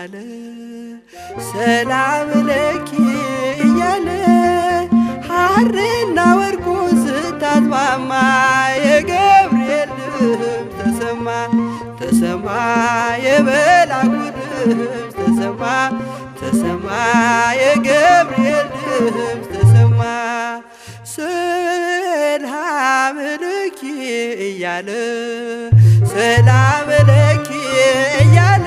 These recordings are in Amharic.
እያለ ሰላም ለኪ እያለ ሐርና ወርቁን ስታስማማ የገብርኤል ድምፅ ተሰማ ተሰማ የመላኩ ድምፅ ተሰማ ተሰማ የገብርኤል ድምፅ ተሰማ ሰላም ለኪ እያለ ሰላም ለኪ እያለ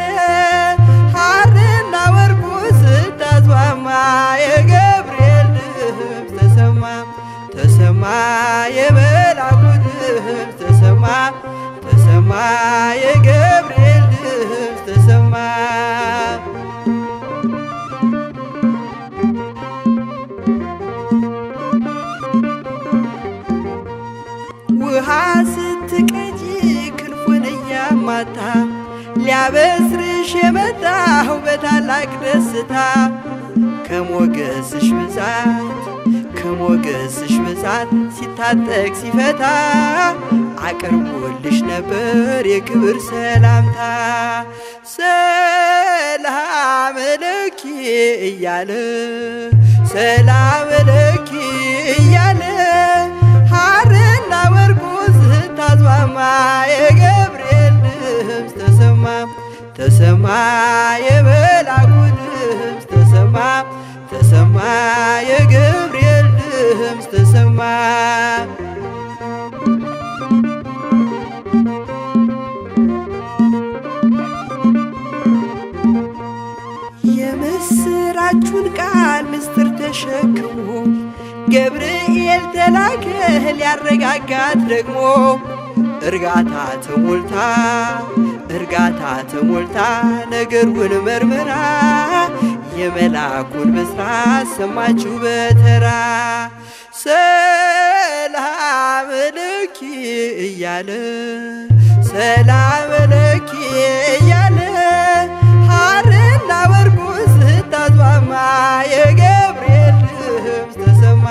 ሐርና ወርቁን ስታስማማ የገብርኤል ድምፅ ተሰማ ተሰማ የመላኩ ድምፅ ተሰማ ተሰማ የገብርኤል ድምፅ ተሰማ። ውሃ ስትቀጂ ክንፉን እያማታ ሊያበስርሽ የመጣው በታላቅ ደስታ ከሞገስሽ ብዛት ከሞገስሽ ብዛት ሲታጠቅ ሲፈታ አቅርቦልሽ ነበር የክብር ሰላምታ። ሰላም ለኪ እያለ ሰላም ለኪ እያለ ሐርና ወርቁን ስታስማማ የገብርኤል ድምፅ ተሰማ ተሰማ የመላኩ ድምፅ ተሰማ ተሰማ የገብርኤል ድምፅ ተሰማ። የምስራቹን ቃል ምስጢር ተሸክሞ ገብርኤል ተላከ ሊያረጋጋት ደግሞ እርጋታ ተሞልታ እርጋታ ተሞልታ ነገሩን መርምራ የመላኩን ብስራት ሰማችሁ በተራ። ሰላም ለኪ እያለ ሰላም ለኪ እያለ ሐርና ወርቁን ስታስማማ የገብርኤል ድምፅ ተሰማ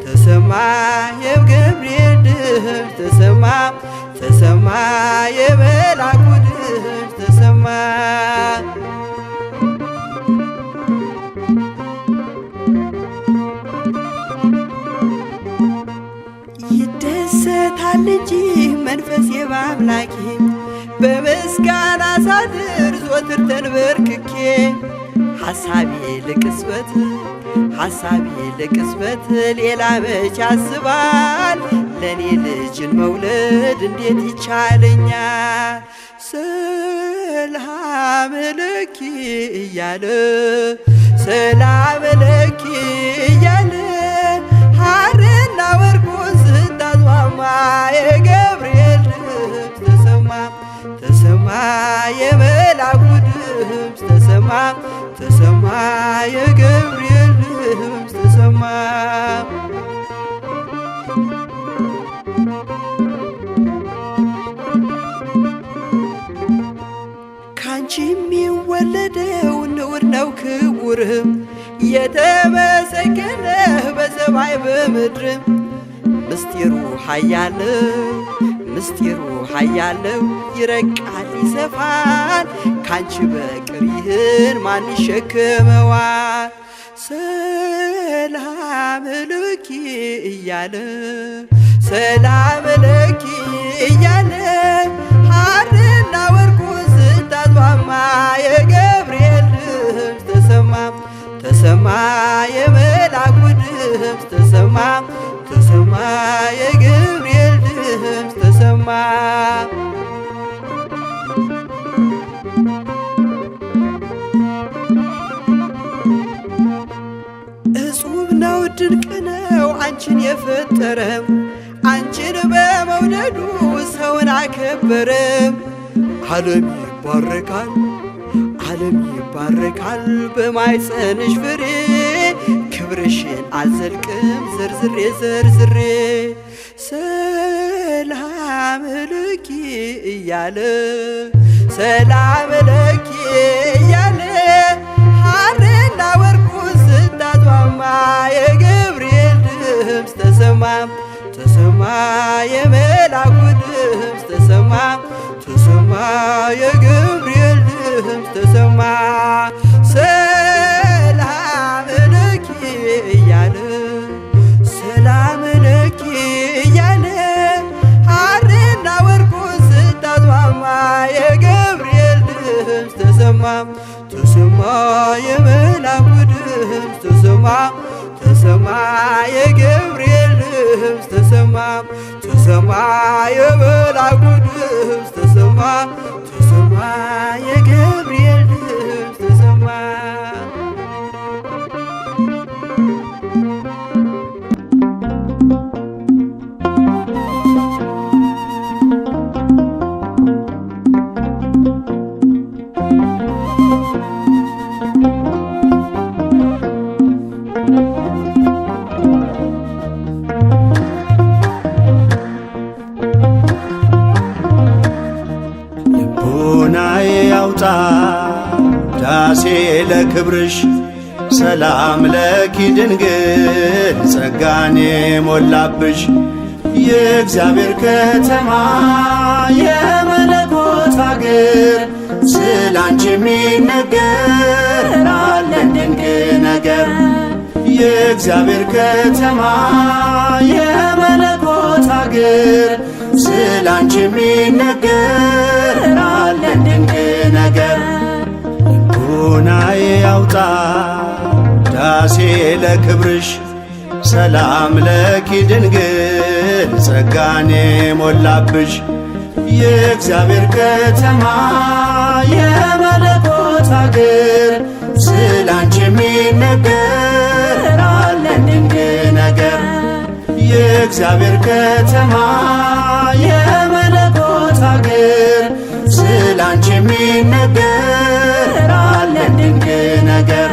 ተሰማ የገብርኤል ድምፅ ተሰማ ተሰማ የመላኩ ድምፅ ተሰማ። ይደሰታል እንጂ መንፈሴ በአምላኬ በምስጋና ሳድር ዞትር ተንበርክኬ ሐሳቤ ለቅጽበት ሐሳቤ ለቅጽበት ሌላ መች ያስባል ለእኔ ልጅን መውለድ እንዴት ይቻለኛል? ሰላም ለኪ እያለ ሰላም ለኪ እያለ ሐርና ወርቁን ስታስማማ የገብርኤል ድምፅ ተሰማ ተሰማ የመላኩ ድምፅ ተሰማ ተሰማ የገብርኤል ድምፅ ተሰማ። ካንቺ የሚወለደው ንዑድ ነው ክቡርም የተመሰገነ በሰማይ በምድርም ምስጢሩ ኃያል ምስጢሩ ኃያል ይረቃል ይሰፋል ካንቺ በቀር ይህን ማን ይሸከመዋል? ሰላም ለኪ እያለ ሰላም ለኪ እያለ ሐርና ወርቁን ስታስማማ የገብርኤል ድምፅ ተሰማ ተሰማ የመላኩ ድምፅ ተሰማ ተሰማ የገብርኤል ድምፅ ተሰማ። እጹብ ነው ድንቅ ነው አንቺን የፈጠረ አንቺን በመውደዱ ሰውን አከበረ። ዓለም ይባረካል ዓለም ይባረካል በማኅፀንሽ ፍሬ ክብርሽን አልዘልቅም ዘርዝሬ ዘርዝሬ ሰላም ለኪ እያለ ሰላም ለኪ እያለ ሐርና ወርቁን ስታስማማ የገብርኤል ድምፅ ተሰማ ተሰማ የመላኩ ድምፅ ተሰማ ተሰማ የገብርኤል ድምፅ ተሰማ። ሰላም ለኪ እያለ፣ ሰላም ለኪ እያለ ሐርና ወርቁን ስታስማማ የገብርኤል ድምፅ ተሰማ። ተሰማ የመላኩ ድምፅ ተሰማ፣ ተሰማ የገብርኤል ድምፅ ተሰማ፣ ተሰማ የመላኩ ድምፅ ተሰማ፣ ተሰማ የገብርኤል ድምፅ ተሰማ። ልቡናዬ ያውጣ ዳሴ ለክብርሽ፣ ሰላም ለኪ ድንግል ጸጋኔ ሞላብሽ። የእግዚአብሔር ከተማ የመለኮት አገር፣ ስላንቺ የሚነገር አለን ድንቅ ነገር። የእግዚአብሔር ከተማ የመለኮት አገር፣ ስላንቺ የሚነገር አለን ድንቅ ነገር። ልቡናዬ ያውጣ ዳሴ ለክብርሽ፣ ሰላም ለኪ ድንግል ጸጋኔ ሞላብሽ። የእግዚአብሔር ከተማ የመለኮት አገር፣ ስላንቺ የሚነገር አለን ድንቅ ነገር። የእግዚአብሔር ከተማ የመለኮት አገር፣ ስላንቺ የሚነገር አለን ድንቅ ነገር።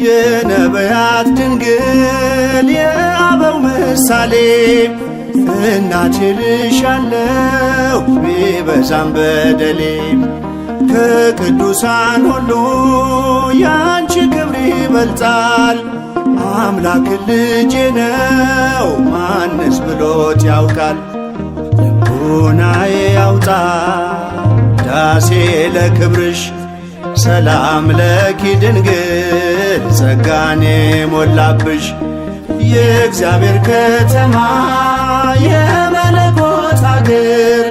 የነቢያት ድንግል የአበው ምሳሌ፣ እናቴ ልሻለው ቢበዛም በደሌ። ከቅዱሳን ሁሉ ያንቺ ክብር ይበልጣል። አምላክ ልጄ ነው ማንስ ብሎት ያውቃል? ልቡናዬ ያውጣ ዳሴ ለክብርሽ፣ ሰላም ለኪ ድንግል ጸጋኔ ሞላብሽ። የእግዚአብሔር ከተማ የመለኮት አገር፣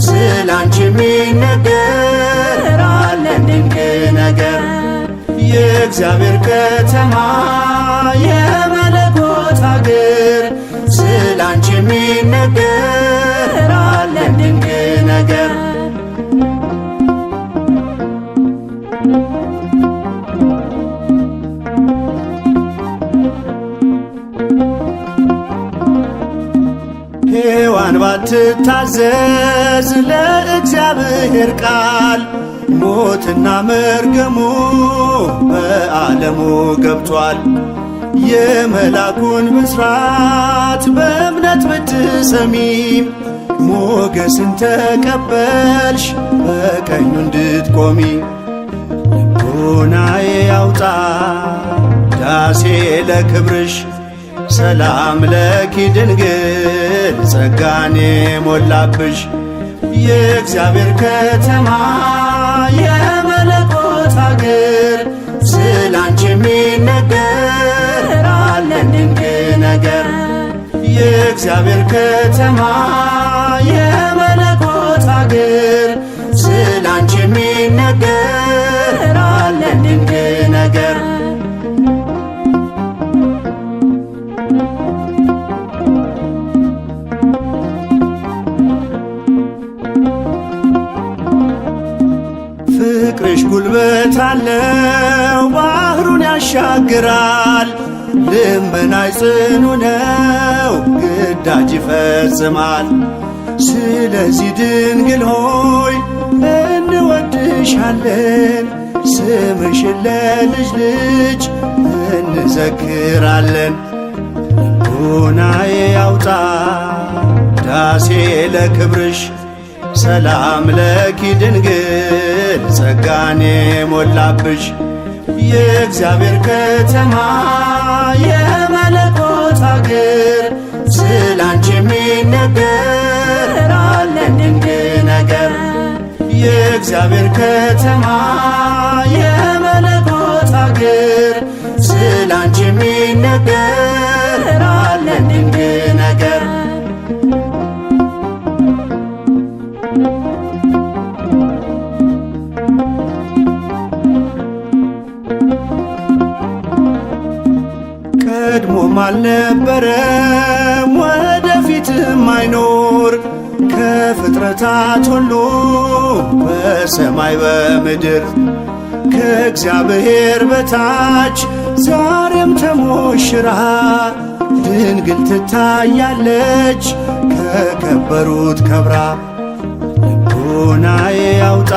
ስላንቺ የሚነገር አለን ድንቅ ነገር። የእግዚአብሔር ከተማ የመለኮት አገር፣ ስላንቺ የሚነገር አለን ድንቅ ነገር። ሔዋን ባትታዘዝ ለእግዚአብሔር ቃል፣ ሞትና መርገሙ በዓለሙ ገብቷል። የመላኩን ብስራት በእምነት ብትሰሚ፣ ሞገስን ተቀበልሽ በቀኙ እንድትቆሚ። ልቡናዬ ያውጣ ዳሴ ለክብርሽ፣ ሰላም ለኪ ድንግል ጸጋኔ ሞላብሽ። የእግዚአብሔር ከተማ የመለኮት አገር፣ ስላንቺ የሚነገር አለን ድንቅ ነገር። የእግዚአብሔር ከተማ የመለኮት አገር፣ ስላንቺ የሚነገር አለን ድንቅ ነገር። ፍቅርሽ ጉልበት አለው ባህሩን ያሻግራል። ልመናሽ ጽኑ ነው ግዳጅ ይፈጽማል። ስለዚህ ድንግል ሆይ እንወድሻለን፣ ስምሽን ለልጅ ልጅ እንዘክራለን። ልቡናዬ ያውጣ ዳሴ ለክብርሽ፣ ሰላም ለኪ ድንግል ጸጋኔ ሞላብሽ። የእግዚአብሔር ከተማ የመለኮት አገር ስላንቺ የሚነገር አለን ድንቅ ነገር። የእግዚአብሔር ከተማ የመለኮት አገር ስላንቺ የሚነገር አለን ድንቅ ነገር። ቀድሞም አልነበረም ወደፊትም አይኖር ከፍጥረታት ሁሉ በሰማይ በምድር ከእግዚአብሔር በታች ዛሬም ተሞሽራ ድንግል ትታያለች ከከበሩት ከብራ። ልቡናዬ ያውጣ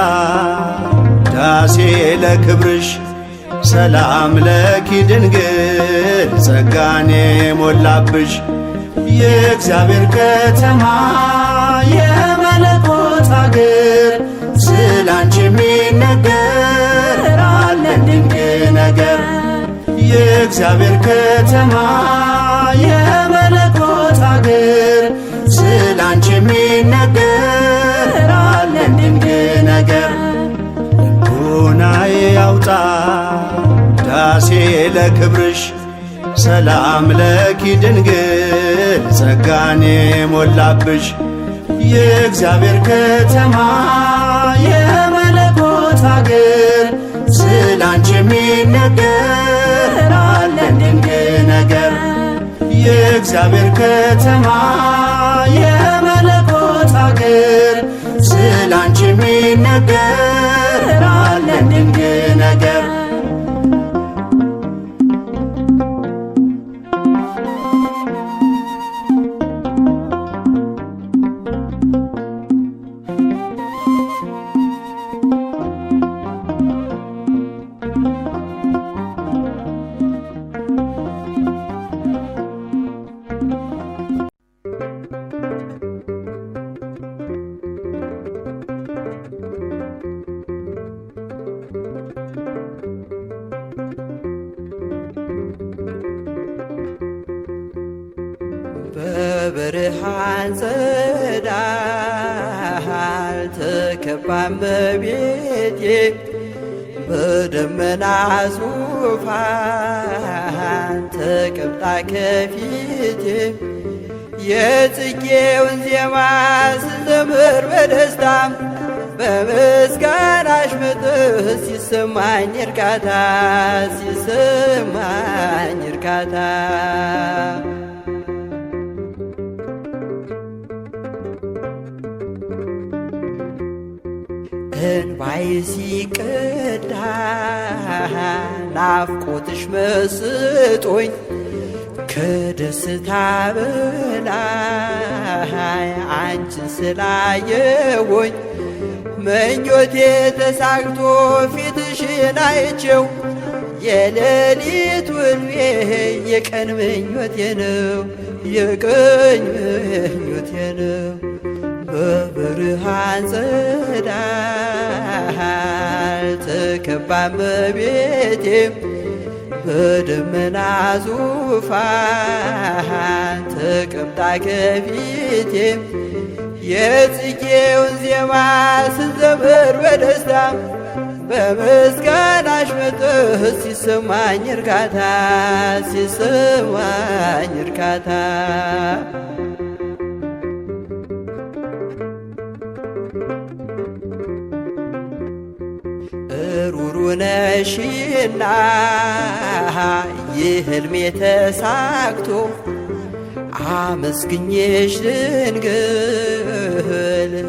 ዳሴ ለክብርሽ ሰላም ለኪ ድንግል ጸጋኔ ሞላብሽ የእግዚአብሔር ከተማ የመለኮት አገር ስላንቺ የሚነገር አለን ድንቅ ነገር። የእግዚአብሔር ከተማ የመለኮት አገር ስላንቺ የሚነገር አለን ድንቅ ነገር። ልቡናዬ ያውጣ ዳሴ ለክብርሽ ሰላም ለኪ ድንግል ጸጋኔ ሞላብሽ የእግዚአብሔር ከተማ የመለኮት አገር ስላንቺ የሚነገር አለን ድንቅ ነገር። የእግዚአብሔር ከተማ የመለኮት አገር ስላንቺ የሚነገር አለን ድንቅ ነገር። በብርሃን ጸዳል ተከባ እመቤቴ በደመና ዙፋን ተቀምጣ ከፊቴ የጽጌውን ዜማ ስዘምር በደስታ በምስጋናሽ ምጥህ ሲሰማኝ እርካታ ሲሰማኝ እርካታ። እንባዬ ሲቀዳ ናፍቆትሽ መስጦኝ ከደስታ በላይ አንቺን ስላየሁኝ ምኞቴ ተሳክቶ ፊትሽን አይቼው የሌሊት ሕልሜ የቀን ምኞቴ ነው የቀን ምኞቴ ነው። በብርሃን ጸዳል ተከባ እመቤቴ በደመና ዙፋን ተቀምጣ ከፊቴ የጽጌውን ዜማ ስንዘምር በደስታ በምስጋናሽ መጥህ ሲሰማኝ እርካታ ሲሰማኝ እርካታ። ሩሩ ነሽና ይህ ሕልሜ ተሳክቶ አመስግኜሽ ድንግል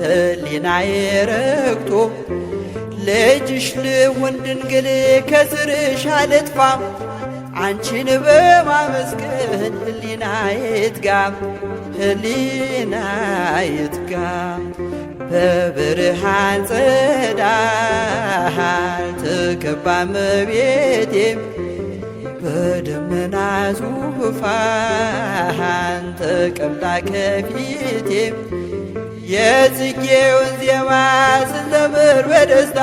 ሕሊናዬ ረክቶ ልጅሽ ልሁን ድንግል ከስርሽ አልጥፋ አንቺን በማመስገን ሕሊናዬ ይትጋ ሕሊናዬ ይትጋ። በብርሃን ጸዳል ተከባ እመቤቴ በደመና ዙፋን ተቀምጣ ከፊቴ የጽጌውን ዜማ ስንዘምር በደስታ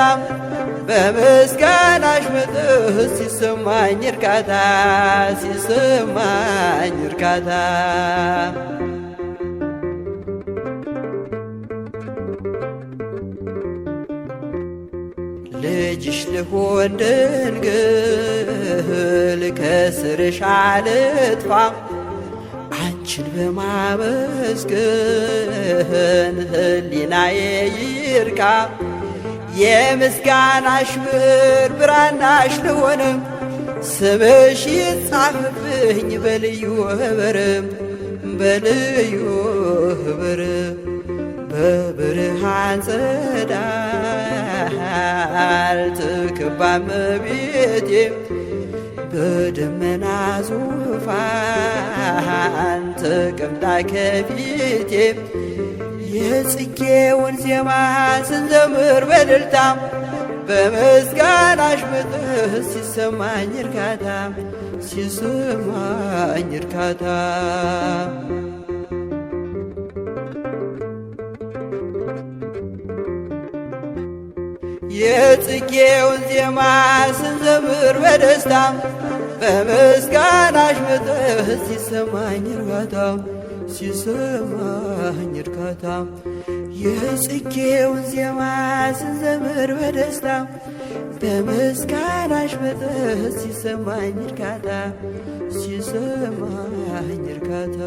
በምስጋናሽ መጥህ ሲሰማኝ ሲሰማኝ እርካታ ሲሰማኝ እርካታ። ልጅሽ ልሁን ድንግል ከስርሽ አልጥፋ አንቺን በማመስገን ሕሊናዬ ይርካ። የምስጋናሽ ብር ብራናሽ ልሆንም ስምሽ ይጻፍብኝ በልዩ ህብርም በልዩ ህብር። በብርሃን ጸዳል ትክባ እመቤቴ በደመና ዙፋን ተቀምጣ ከፊቴ የጽጌውን ዜማ ስንዘምር በእልልታ በምስጋናሽ መጠን ሲሰማኝ እርካታ ሲሰማኝ እርካታ። የጽጌውን ዜማ ስንዘምር በደስታ በምስጋናሽ መጠን ሲሰማኝ እርካታ ሲሰማኝ እርካታ። የጽጌውን ዜማ ስንዘምር በደስታ በምስጋናሽ መጠን ሲሰማኝ እርካታ ሲሰማኝ እርካታ።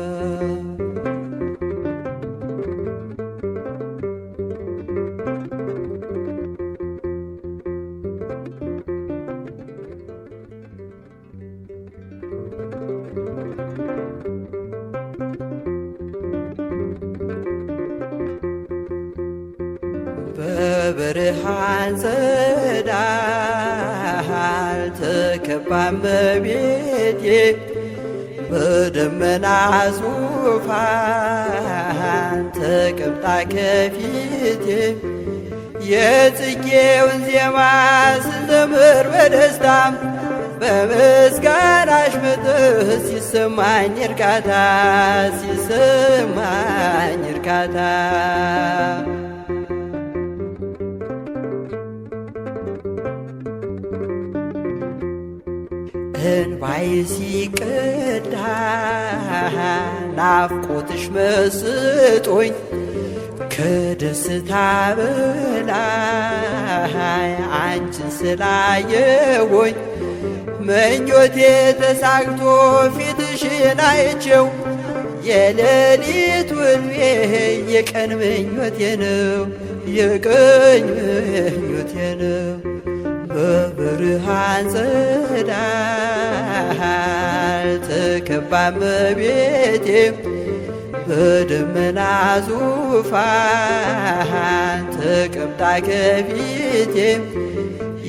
በብርሃን ጸዳል ተከባ እመቤቴ በደመና ዙፋን ተቀምጣ ከፊቴ የጽጌውን ዜማ ስንዘምር በደስታ በምስጋናሽ መጠን ሲሰማኝ እርካታ ሲሰማኝ እርካታ። እንባዬ ሲቀዳ ናፍቆትሽ መስጦኝ ከደስታ በላይ አንቺን ስላየሁኝ ምኞቴ ተሳክቶ ፊትሽን አይቼው የሌሊት ሕልሜ የቀን ምኞቴ ነው የቀን ምኞቴ ነው። በብርሃን ጸዳል ተከባ እመቤቴ በደመና ዙፋን ተቀምጣ ከፊቴ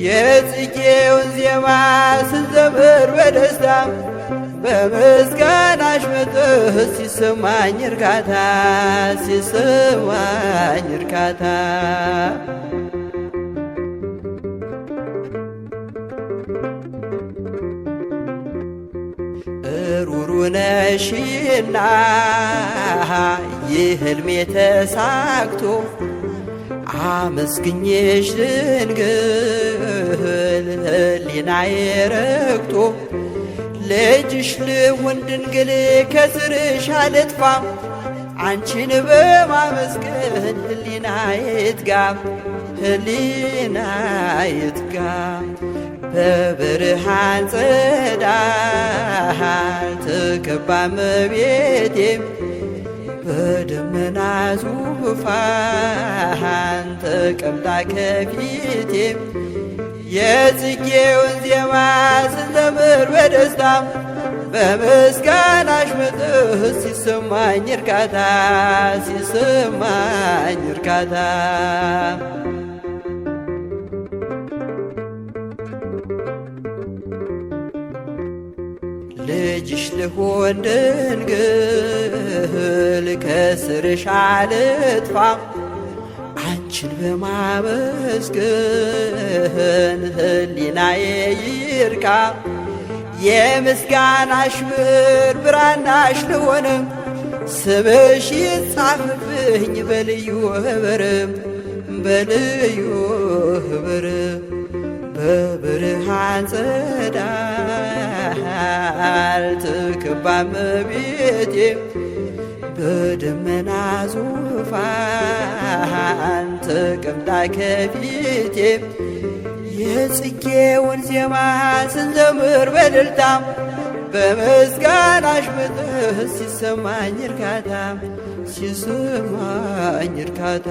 የጽጌውን ዜማ ስንዘምር በደስታ በምስጋናሽ መጠን ሲሰማኝ እርካታ ሲሰማኝ እርካታ። ሩሩ ነሽና ይህ ሕልሜ ተሳክቶ አመስግኜሽ ድንግል ሕሊናዬ ረክቶ ልጅሽ ልሁን ድንግል ከስርሽ አልጥፋ አንቺን በማመስገን ሕሊናዬ ይትጋ ሕሊናዬ ይትጋ። በብርሃን ጸዳል ተከባ እመቤቴ በደመና ዙፋን ተቀምጣ ከፊቴ የጽጌውን ዜማ ስንዘምር በደስታ በምስጋናሽ መጠን ሲሰማኝ እርካታ ሲሰማኝ እርካታ። ልጅሽ ልሁን ድንግል ከስርሽ አልጥፋ አንቺን በማመስገን ሕሊናዬ ይርካ። የምስጋናሽ ብር ብራናሽ ልሆንም ስምሽ ይጻፍብኝ በልዩ ህብርም በልዩ ህብር። በብርሃን ጸዳል ትክባ እመቤቴ በደመና ዙፋን ተቀምጣ ከፊቴ የጽጌውን ዜማ ስንዘምር በእልልታ በምስጋናሽ ምጥህ ሲሰማኝ እርካታ ሲሰማኝ እርካታ።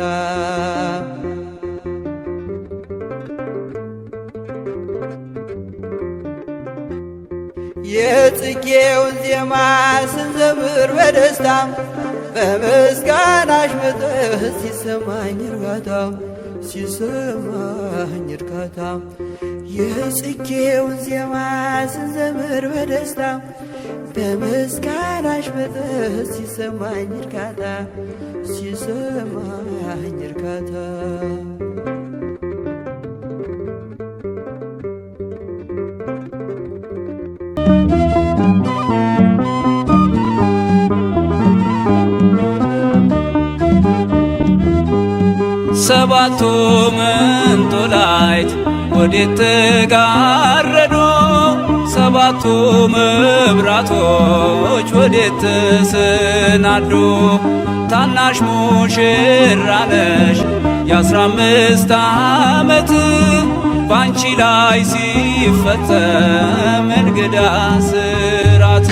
የጽጌውን ዜማ ስንዘምር በደስታ በምስጋናሽ ምጥህ ሲሰማኝ እርካታ ሲሰማኝ እርካታ። የጽጌውን ዜማ ስንዘምር በደስታ በምስጋናሽ ምጥህ ሲሰማኝ እርካታ ሲሰማኝ እርካታ። ሰባቱ መንጦላዕት ወዴት ተጋረዱ? ሰባቱ መብራቶች ወዴት ተሰናዱ? ታናሽ ሙሽራ ነሽ የ15 ዓመት ባንቺ ላይ ሲፈጸም እንግዳ ስራት።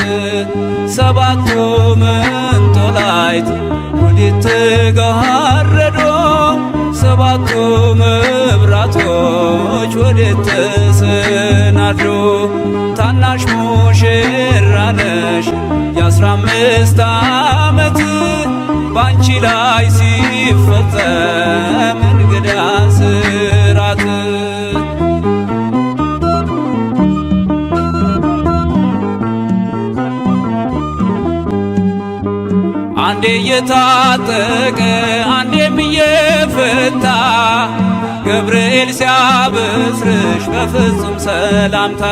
ሰባቱ መንጦላዕት ወዴት ተጋረዱ? ሰባቱ መብራቶች ወዴት ተሰናዱ? ታናሽ ሙሽራ ነሽ የ15 ዓመት ባንቺ ላይ ሲፈጸም እንግዳ ስራት። አንዴ እየታጠቀ አንዴም እየፈታ ገብርኤል ሲያበስርሽ በፍጹም ሰላምታ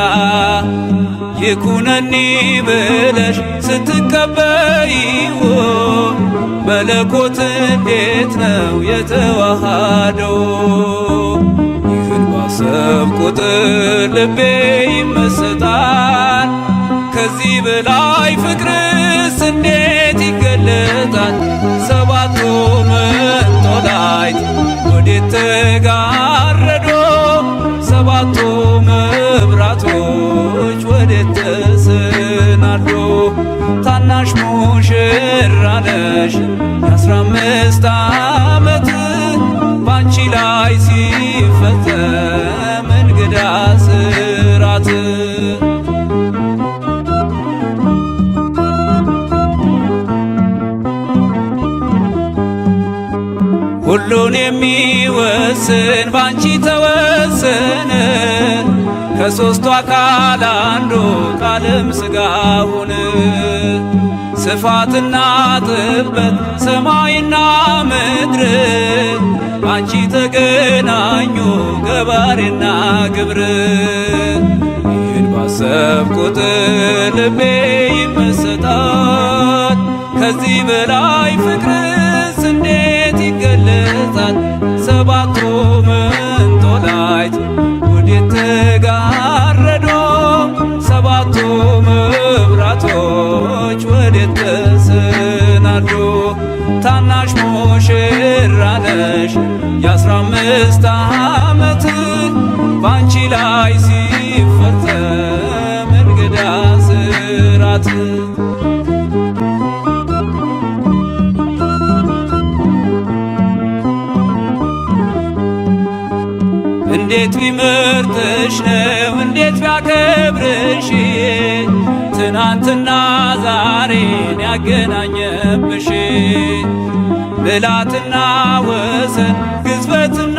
ይኩነኒ ብለሽ ስትቀበይው መለኮት እንዴት ነው የተዋሃደው? ይህን ባሰብ ቁጥር ልቤ ይመሰጣል። ከዚህ በላይ ፍቅርስ እንዴት ይገለጣል? ሰባቱ መንጦላዕት ወዴት ተጋረዱ? ሰባቱ መብራቶች ወዴት ተሰናዱ? ታናሽ ሙሽራ ነሽ የ15 ዓመት ባንቺ ላይ ሲፈጸም እንግዳ ስራት። ሁሉን የሚወስን ባንቺ ተወሰነ፣ ከሦስቱ አካል አንዱ ቃልም ሥጋ ሆነ። ስፋትና ጥበት ሰማይና ምድር ባንቺ ተገናኙ ገባሬና ግብር። ይህን ባሰብ ቁጥር ልቤ ይመሰጣል። ከዚህ በላይ ፍቅርስ እንዴት ይገለጻል? ሰባቱ መንጦላዕት ወዴት ተጋረዱ? ሰባቱ መብራቶች ወዴት ተሰናዱ? ታናሽ ሙሽራ ነሽ የ15 ዓመት ባንቺ ላይ ሲፈጸም እንግዳ ስራት። እንዴት ቢመርጥሽ ነው እንዴት ቢያከብርሽ ትናንትና ዛሬን ያገናኘብሽ። ምላትና ወሰን ግዝበትና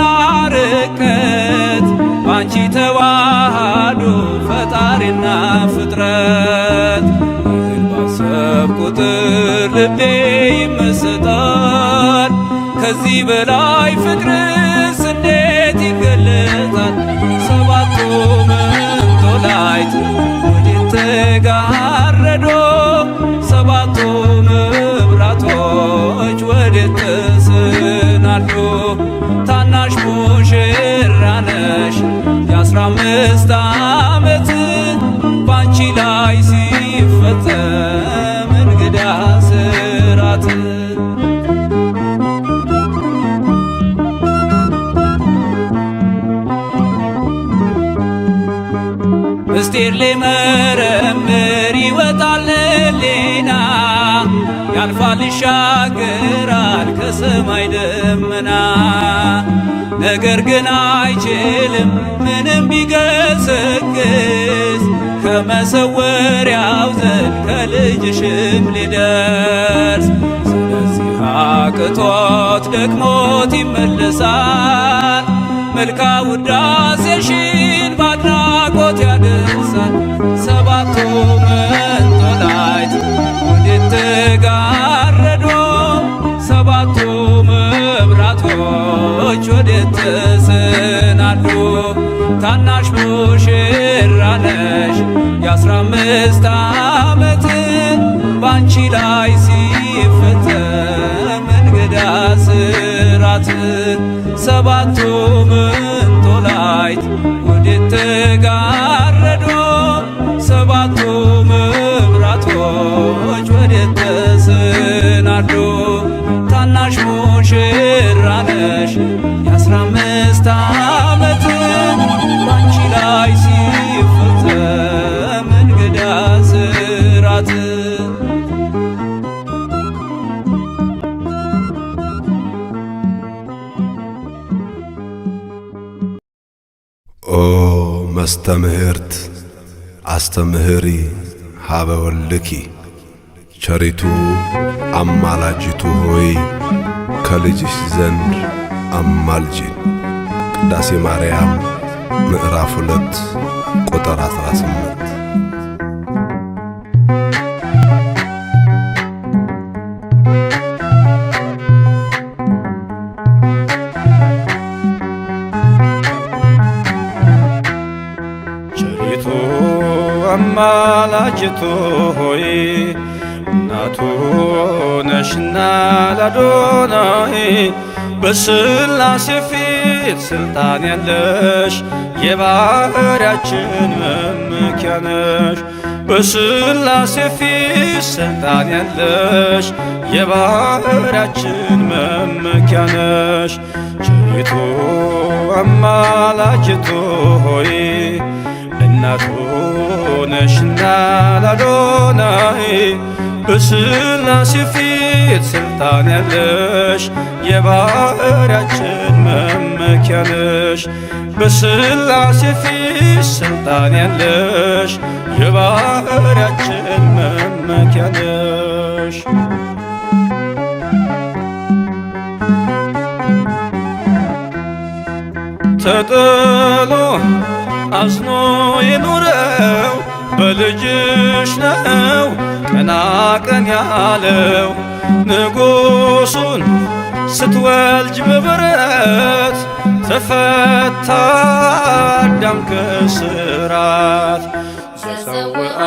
ርቀት ባንቺ ተዋሃዱ ፈጣሪና ፍጥረት። ይህን ባሰብ ቁጥር ልቤ ይመሰጣል። ከዚህ በላይ ፍቅርስ እንዴት ይገለጣል? ሰባቱ መንጦላዕት ወዴት ተጋረዱ? ሰባቱ መብራቶች ወዴት ተሰናዱ? ታናሽ ሙሽራ ነሽ የ15 ሊመረምር ይወጣል ሕሊና፣ ያልፋል ይሻገራል ከሰማይ ደመና። ነገር ግን አይችልም ምንም ቢገሰግስ፣ ከመሰወሪያው ዘንድ ከልጅሽም ሊደርስ። ስለዚህ አቅቶት ደክሞት ይመለሳል፣ መልካ ውዳሴሽን ባድናቆት ያደርሳል። ሰባቱ መንጦላዕት ወዴት ተጋረዱ? ሰባቱ መብራቶች ወዴት ተሰናዱ? ታናሽ ሙሽራ ነሽ የ15 ዓመት፣ ባንቺ ላይ ሲፈጸም እንግዳ ስራት። ሰባቱ መንጦላዕት ወዴት ተጋረዱ? ሰባቱ መብራቶች ወዴት ተሰናዱ? ታናሽ ሙሽራ ነሽ የ15 ዓመት፣ ባንቺ ላይ ሲፈጸም እንግዳ ስራት። ኦ መስተምህርት አስተምህሪ ኀበ ወልድኪ፣ ቸሪቱ አማላጅቱ ሆይ ከልጅሽ ዘንድ አማልጂን። ቅዳሴ ማርያም ምዕራፍ 2 ቁጥር 18። ቸሪቱ አማላጅቱ ሆይ፣ እናቱ ነሽና ላዶናይ፣ በስላሴ ፊት ስልጣን ያለሽ የባህርያችን መመኪያ ነሽ። በስላሴ ፊት ስልጣን ያለሽ የባህርያችን መመኪያ ነሽ። ቸሪቱ አማላጅቱ ሆይ፣ እናቱ ነሽና ላዶናይ፣ በስላሴ ፊት ስልጣን ያለሽ የባህርያችን መመኪያ ነሽ። በስላሴ ፊት ስልጣን ያለሽ የባህርያችን መመኪያ ነሽ። ተጥሎ አዝኖ የኖረው በልጅሽ ነው ቀና ቀን ያለው። ንጉሱን ስትወልጅ በበረት ተፈታ አዳም ከስራት። ዘጸውዐ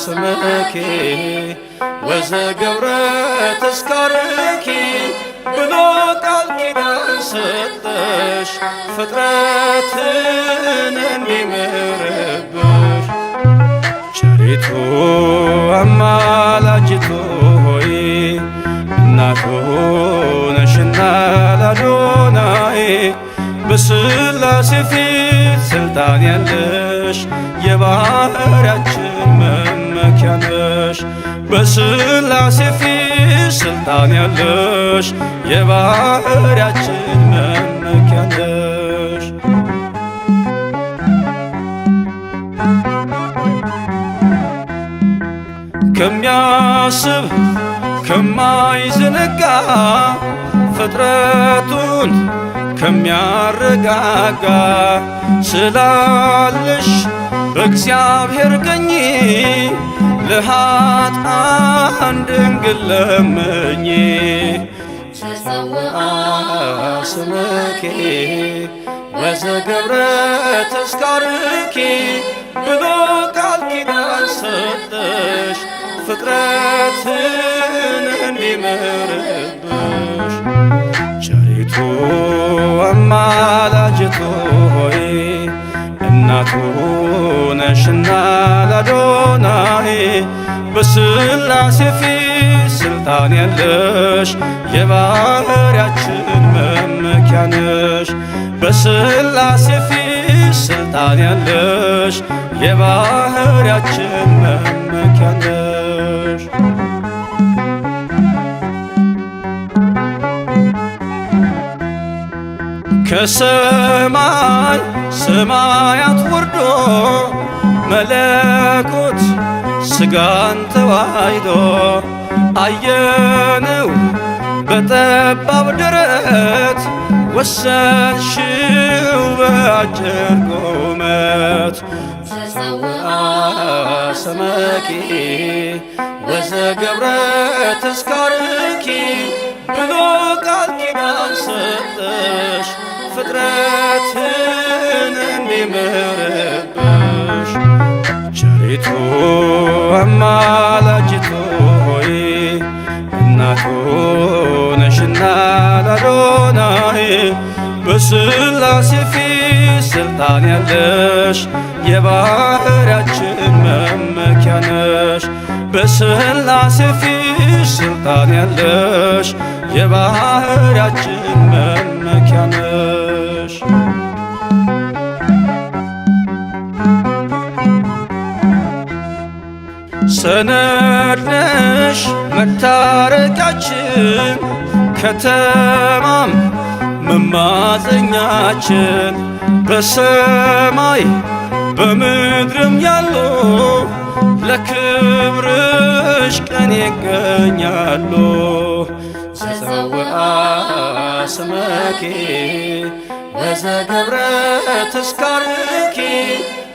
ስምኪ ወዘገብረ ተስካርኪ ብሎ ቃል ኪዳን ሰጠሽ ፍጥረትን እንዲምርብሽ። ቸሪቱ አማላጅቱ ሆይ፣ እናቱ ነሽና ላዶናይ፣ በስላሴ ፊት ስልጣን ያለሽ የባህርያችን መመኪያ ነሽ። በስላሴ ፊት ስልጣን ያለሽ የባህርያችን መመኪያ ነሽ። ከሚያስብ ከማይዘነጋ፣ ፍጥረቱን ከሚያረጋጋ፣ ስላለሽ በእግዚአብሔር ቀኝ ለኃጥአን ድንግል ለምኚ። ዘጸውዐ ስምኪ ወዘገብረ ተስካርኪ ብሎ ቃል ኪዳን ሰጠሽ ፍጥረትን እንዲምርብሽ። ቸሪቱ አማላጅቱ ሆይ፣ እናቱ ነሽና ላዶናይ፣ በስላሴ ፊት ስልጣን ያለሽ የባህርያችን መመኪያ ነሽ። በስላሴ ፊት ስልጣን ያለሽ የባህርያችን መመኪያ ነሽ። ከሰማይ ሰማያት ወርዶ መለኮት ስጋን ተዋሕዶ አየነው በጠባብ ደረት ወሰንሽው በአጭር ቁመት። ዘፀውአ ስመኪ ወዘገብረ ተስካርኪ ብሎ ቃል ኪዳን ሰጠሽ ፍጥረትን እንዲምርብሽ። ቸሪቱ አማላጅቱ ሆይ እናቱ ነሽና ላዶናይ በሥላሴ ፊት ስልጣን ያለሽ የባህርያችን መመኪያ ነሽ። በሥላሴ ፊት ስልጣን ያለሽ የባህርያችን መመኪያ ነሽ። ሰነድ ነሽ መታረቂያችን ከተማም መማፀኛችን በሰማይ በምድርም ያሉ ለክብርሽ ቀን ይገኛሉ። ዘፀውአ ስመኪ ወዘገብረ ተስካርኪ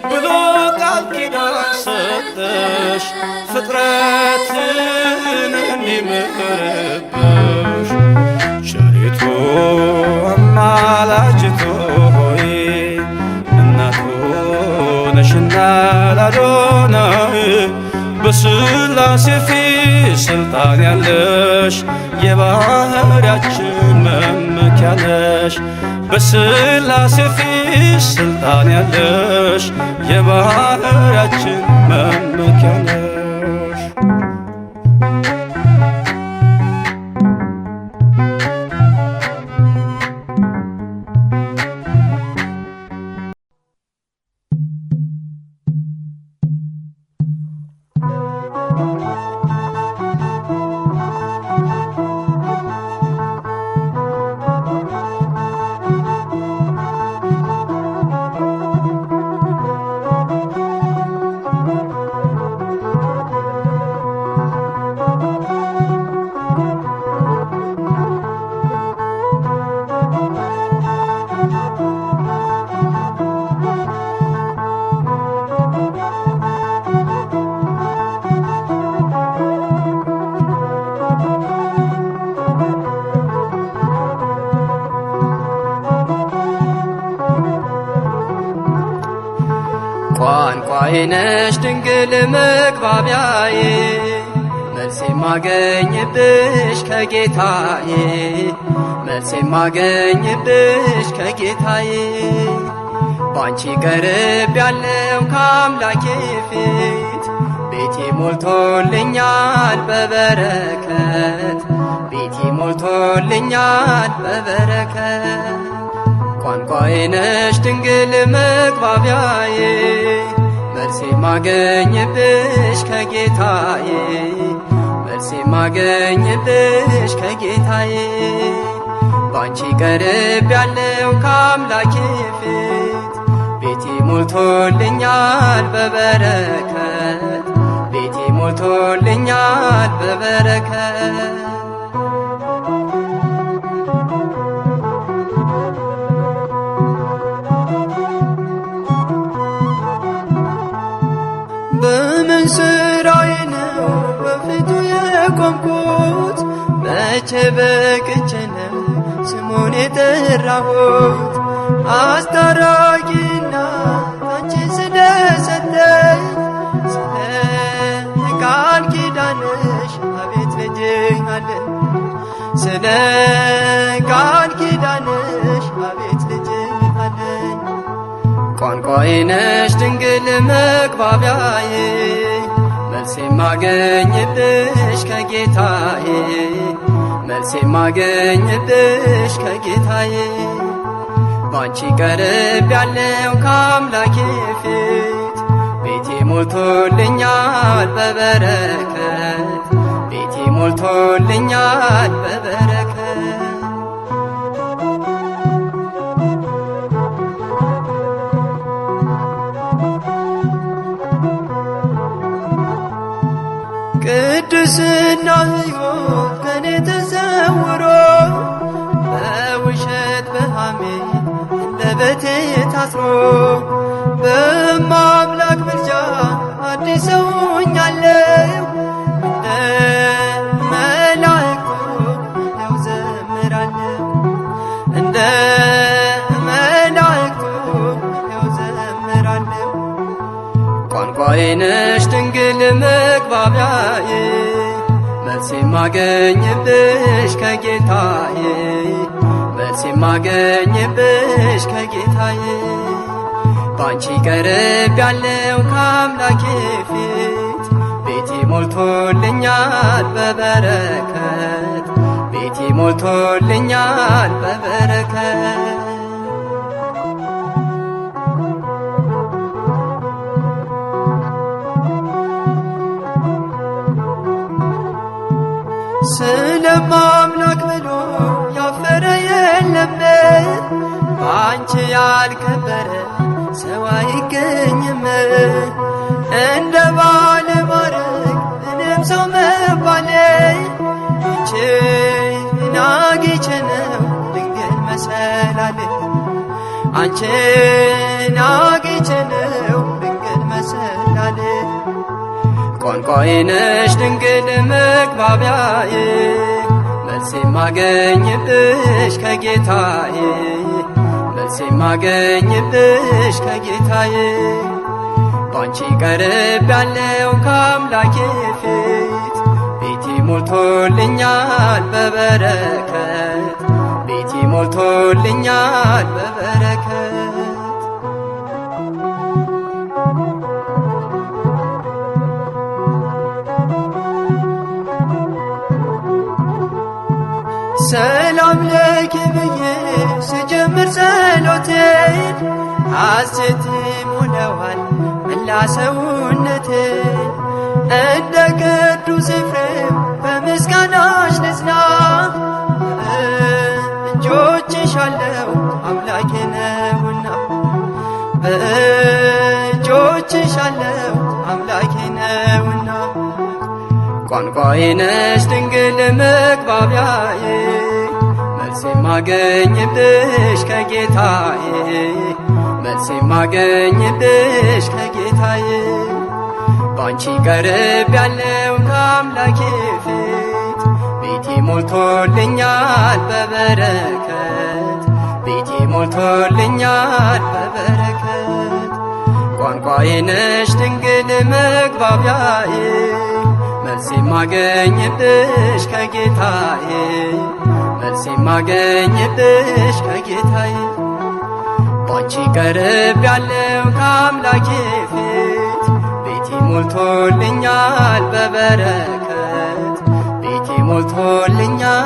ብሎ ቃል ኪዳን ሰጠሽ ፍጥረትን እንዲምርብሽ። ቸሪቱ አማላጅቱ ሆይ እናቱ ነሽና ላዶናይ በሥላሴ ፊት ስልጣን ያለሽ የባህርያችን መመኪያ ነሽ። በሥላሴ ፊት ስልጣን ያለሽ የባህርያችን መመኪያ ነሽ። ቋንቋዬ ነሽ ድንግል መግባቢያዬ፣ መልስ የማገኝብሽ ከጌታዬ፣ መልስ የማገኝብሽ ከጌታዬ። ባንቺ ቀርብ ያለው ከአምላኬ ፊት፣ ቤቴ ሞልቶልኛል በበረከት፣ ቤቴ ሞልቶልኛል በበረከት። ቋንቋዬ ነሽ ድንግል መግባቢያዬ፣ መልስ የማገኝብሽ ከጌታዬ፣ መልስ የማገኝብሽ ከጌታዬ። ባንቺ ቀርብ ያለው ከአምላኬ ፊት፣ ቤቴ ሞልቶልኛል በበረከት፣ ቤቴ ሞልቶልኛል በበረከት። በምን ስራዬ ነው በፊቱ የቆምኩት? መቼ በቅቼ ነው ስሙን የጠራሁት? አስታራቂና አንቺ ስለሰጠኝ ስለ ቃል ኪዳንሽ አቤት ልጅ አለኝ፣ ስለ ቃል ኪዳንሽ አቤት ልጅ አለኝ። ቋንቋዬ ነሽ ድንግል መግባቢያዬ፣ መልስ የማገኝብሽ ከጌታዬ፣ መልስ የማገኝብሽ ከጌታዬ። ባንቺ ቀርብ ያለው ከአምላኬ ፊት ቤቴ ሞልቶልኛል በበረከት ቤቴ ሞልቶልኛል በበረከት። ቅድስና ሕይወት ከኔ ተሰውሮ በውሸት በሐሜት አንደበቴ ታስሮ በማምላክ ምልጃ አዲስ ሰው ሆኛለሁ። እንደ መላእክቱ ይኸው ዘምራለሁ። እንደ መላእክቱ ይኸው ዘምራለሁ። ቋንቋዬ ነሽ ድንግል መግባቢያዬ መልስ የማገኝብሽ ከጌታዬ መልስ የማገኝብሽ ከጌታዬ። ባንቺ ቀርብ ያለው ከአምላኬ ፊት ቤቴ ሞልቶልኛል በበረከት ቤቴ ሞልቶልኛል በበረከት። ስለማምላክ ብሎ ያፈረ የለም በአንቺ ያልከበረ ሰው አይገኝም። እንደ ባለ ማዕረግ እኔም ሰው መባሌ አንቺን አግኝቼ ነው ድንግል መሰላሌ አንቺን አግኝቼ ነው ድንግል መሰላሌ። ቋንቋዬ ነሽ ድንግል መግባቢያዬ መልስ የማገኝብሽ ከጌታዬ መልስ የማገኝብሽ ከጌታዬ። ባንቺ ቀርብ ያለው ከአምላኬ ፊት ቤቴ ሞልቶልኛል በበረከት ቤቴ ሞልቶልኛል በበረከት። ሰላም ለኪ ብዬ ስጀምር ጸሎቴን ሐሴት ሞላዋል መላ ሰውነቴን። እንደ ቅዱስ ኤፍሬም በምስጋናሽ ልጽና በእጆችሽ አለው አምላኬ ነውና በእጆችሽ አለው አምላኬ ነውና። ቋንቋዬ ነሽ ድንግል መግባቢያዬ መልስ የማገኝብሽ ከጌታዬ መልስ የማገኝብሽ ከጌታዬ። ባንቺ ቀርብ ያለው ከአምላኬ ፊት ቤቴ ሞልቶልኛል በበረከት ቤቴ ሞልቶልኛል በበረከት። ቋንቋዬ ነሽ ድንግል መግባቢያዬ መልስ የማገኝብሽ ከጌታዬ መልስ የማገኝብሽ ከጌታዬ። ባንቺ ቀርብ ያለው ከአምላኬ ፊት ቤቴ ሞልቶልኛል በበረከት ቤቴ ሞልቶልኛል